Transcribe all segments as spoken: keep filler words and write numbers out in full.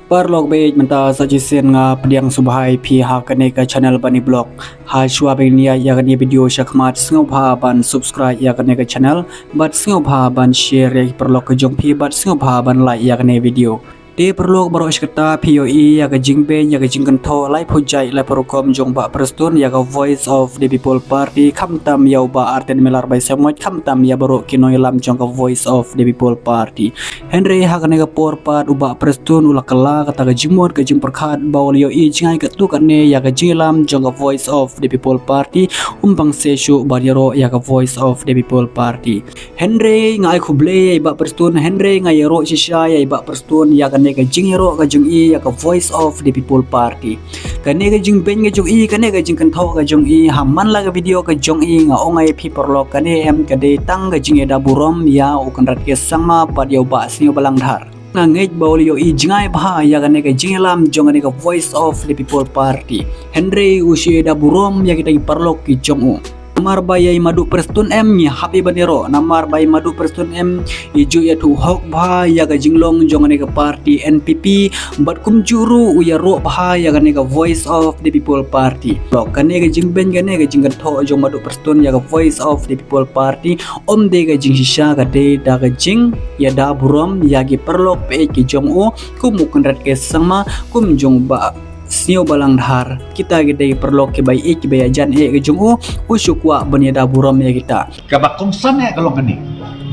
Paralok bad mynta sa shisien nga pdiang sngewbha ïa phi ha kane ka channel Bani Vlog. Ha shuwa ban ïa ïa kane video shakhmat sngewbha ban subscribe ïa kane ka channel bad sngewbha ban share ïa ki paralok ka jong phi bad sngewbha ban like ïa kane video. Te paralok baroh shi katta phi ïohi ïa ka jingbeiñ ïa ka jingkynthoh laiphew jait laiphew rukom jong Bah Prestone ïa ka Voice of the People Party khamtam ïa u Bah Ardent Miller Basaiawmoit khamtam ïa baroh ki nongïalam jong ka Voice of the People Party. Hynrei ha kane ka por pat u Bah Prestone u la kylla kata ka jingmut ka jingpyrkhat ba u la ïohi jngai katto katne ïa ka jingïalam jong ka Voice of the People Party, um pang se shuh ban ïaroh ïa ka Voice of the People Party. Hynrei nga ai khublei ïa i Bah Prestone, hynrei nga ïaroh shisha ïa i Bah Prestone ïa kane ka jingïaroh ka jong i ïa ka Voice of the People Party. Kane ka jingbeiñ ka jong i, kane ka jingkynthoh ka jong i ha man la ka video ka jong i, nga ong ïa phi paralok, kane em ka dei tang ka jingïada burom ïa u Conrad K Sangma bad ïa u Bah Sniawbhalang Dhar. Nga ngeit ba u la ïohi jngai bha ïa kane ka jingïalam jong kane ka Voice of the People Party. Hynrei u shu ïada burom ïa kita ki paralok ki jong u. Namar ba ïa i Maduh Prestone em ngi hap ïa ban ïaroh, namar ba ïa i Maduh Prestone em i ju ïathuh hok bha ïa ka jinglong jong kane ka party N P P, bad kumjuh ruh u ïaroh bha ïa kane ka Voice of the People Party. Lok kane ka jingbeiñ, kane ka jingkynthoh jong Maduh Prestone ïa ka Voice of the People Party, ym dei ka jingshisha, ka dei da ka jingïada burom ïa ki paralok peit ki jong u, kum u Conrad K Sangma, kum jong Bah Sniawbhalang Dhar, kita ki dei paralok kiba ïeit kiba ïajan eh ki jong u, u shu kwah ban ïada burom ïa kita. Kaba kongsan eh ka long kane,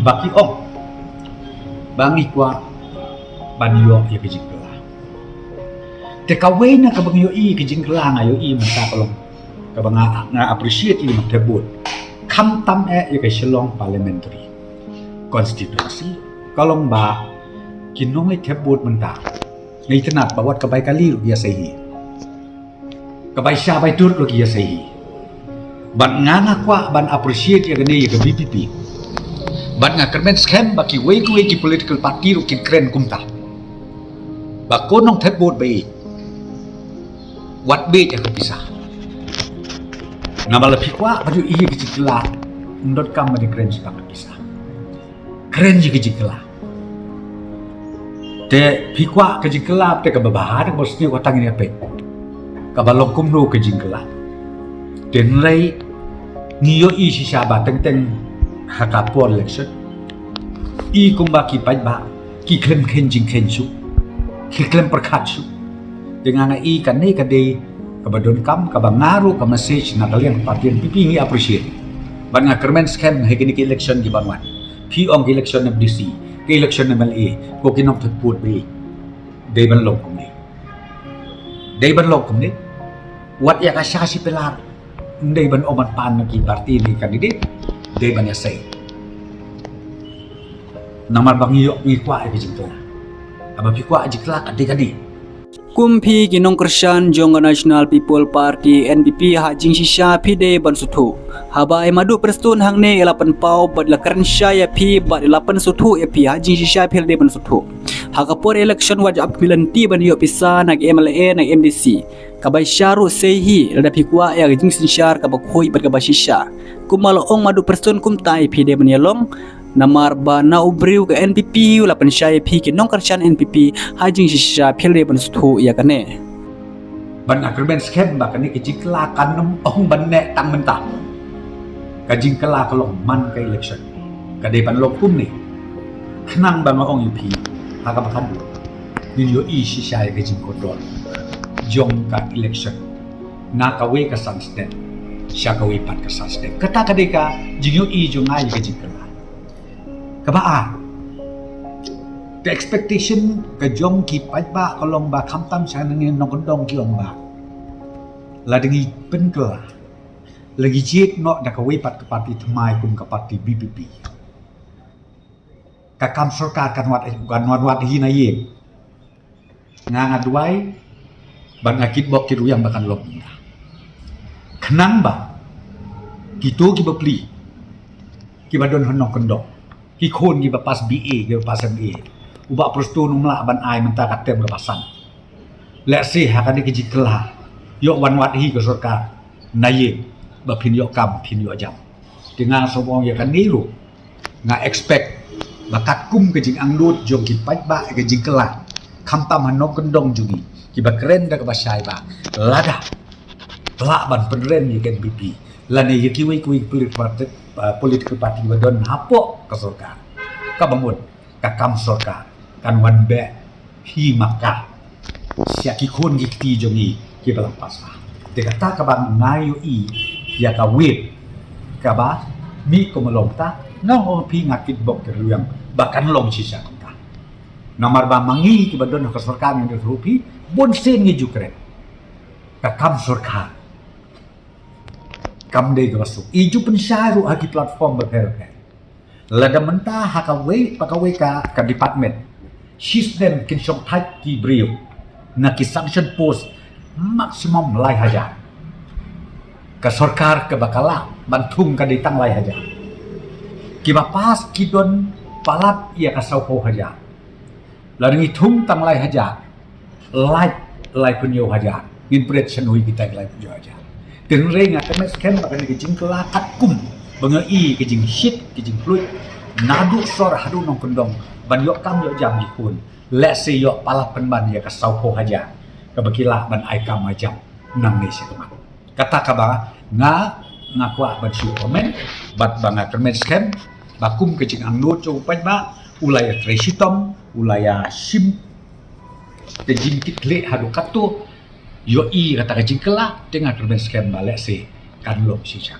ba ki ong ba ngi kwah ban ïoh ïa ka jingkylla. Te kawei na kaba ngi ïohi ka jingkylla, nga ïohi mynta ka long kaba nga, nga appreciate ïa i Nongthep Vote. Khamtam eh ïa ka Shillong Parliamentary Constituency, ka long ba ki nongleit thep vote mynta nga itynnad ba wat ka bai kali ruh ki ïasei hi, ka bai sha bai tut ruh ki ïasei hi. Bad nga, nga kwah ban appreciate ïa kane ïa ka V P P. Bad nga kyrmen skhem ba kiwei kiwei ki political party ruh kin kren kumta, ba ko nongthep vote ba ïeit, wat bit ïa ka pisa. Namar lada phi kwah ban ïohi ïa ka jingkylla, ym donkam ban ïakren shaphang ka pisa. Kren ïa ka jingkylla. Te phi kwah ka jingkylla, te kaba bha, te kaba sniew, kata ngin ïa peit kaba long kumno ka jingkylla. Te hynrei ngi ïohi shisha ba teng teng ha ka por election, i kumba ki paidbah ki khlem kheiñ jingkheiñ shuh, ki khlem pyrkhat shuh. Te nga, nga i kane ka dei kaba donkam, kaba nga ruh ka message na ka liang party N P P ngi appreciate. Bad nga kyrmen skhem ha kine ki election ki ban wan, phi ong ki election M D C, ki election M L A, ko ki nongthep vote ba ïeit, dei ban long kumne. Dei ban long kumne. Wat ïa ka sha shi pela, ym dei ban ong ban pan na ki party ne candidate, dei ban ïasei. Namar ba ngi ïoh, ngi kwah ïa ka jingkylla. Haba phi kwah jingkylla, ka dei, ka dei. Kum phi ki nongkyrshan jong ka National People Party, N P P, ha jingshisha phi dei ban sngewthuh. Haba i Maduh Prestone hangne i la pynpaw bad i la kren shai ïa phi bad i la pynsngewthuh ïa phi, ha jingshisha phi la dei ban sngewthuh. Ha ka por election wat ap milan ti ban ïoh pisa na ka M L A, na ka M D C. Ka bai sha ruh sei hi, lada phi kwah ïa ka jingsynshar kaba khuid bad kaba shisha. Kumba la ong Maduh Prestone, kumta hi phi dei ban ïalong. Namar ba na u briew ka N P P u la pynshai ïa phi ki nongkyrshan N P P, ha jingshisha phi la dei ban sngewthuh ïa kane. Bad nga kyrmen skhem ba kane ka jingkylla kan ym ong ban neh tang mynta. Ka jingkylla ka long man ka election. Ka dei ban long kumne. Khnang ba nga ong ïa phi, ha kaba khatduh ngin ïohi shisha ïa ka jingkordor jong ka election. Na kawei ka san snem sha kawei pat ka san snem. Kata ka dei ka jingïohi jong nga ïa ka jingkylla. Kaba ar, ka expectation ka jong ki paidbah ka long ba khamtam sha ngi nongkyndong ki ong ba lada ngi pynkylla, la ngi jied noh da kawei pat ka party thymmai kum ka party V P P, ka kam sorkar kan wad, kan wad wad hi na ïing. Nga, nga duwai bad nga kitbok kitrwiang ba kan long kumta. Khnang ba kito ki bapli kiba don ha nongkyndong, ki khun kiba pass B A, kiba pass M A, u Bah Prestone um lah ban ai mynta ka term kaba san. Lehse ha kane ka jingkylla, ïoh wan wad hi ka sorkar na ïing ba phin ïoh kam, phin ïoh jam. Te nga sngewbha ong ïa kane ruh, nga expect ba katkum ka jingangnud jong ki paidbah ïa ka jingkylla, Khamtam ha nongkyndong jong ngi kiba kren da kaba shai ba lada lah ban pynrem ïa ka N P P lane ïa kiwei kiwei political party, uh, political party ba don hapoh ka sorkar, kaba mut ka kam sorkar kan wan beh hi maka sha ki khun ki kti jong ngi kiba la pass ba. Te kata kaba nga ïohi ïa ka wave kaba mih kum long ta, nga ong phi nga kitbok ki rwiang ba kan long shisha kumta. Namar ba ma ngi kiba don ha ka sorkar ngi don ruh phi bun sien ngi ju kren. Ka kam sorkar kam dei kaba suk. I ju pynshai ruh ha ki platform bapher bapher. Lada mynta ha kawei pa kawei ka, ka department shisnem kin shong thait ki briew na ki sanction post maximum lai hajar. Ka sorkar kaba ka lah ban thung ka dei tang lai hajar. Kiba pass ki don palat ïa ka sawphew hajar. Lada ngi thung tang lai hajar, lait laiphew hynñiew hajar. Ngin pret sha ngi kita ki laiphew hynñiew hajar. Te hynrei nga kyrmen skhem ba kane ka jingkylla katkum ba nga i ka jingshit ka jingkhluit naduh sor haduh nongkyndong ban ïoh kam ïoh jam ki khun. Lehse ïoh palat pynban ïa ka sawphew hajar kaba ki lah ban ai kam ai jam nangne sha khmat. Kata kaba nga, nga kwah ban shu comment bad ba nga kyrmen skhem ba kum ka jingangnud jong u paidbah u la ïatrei shitom, u la ïashim ka jingkitkhlieh haduh katto, ïohi kata ka jingkylla, te nga kyrmen skhem ba lehse kan long shisha.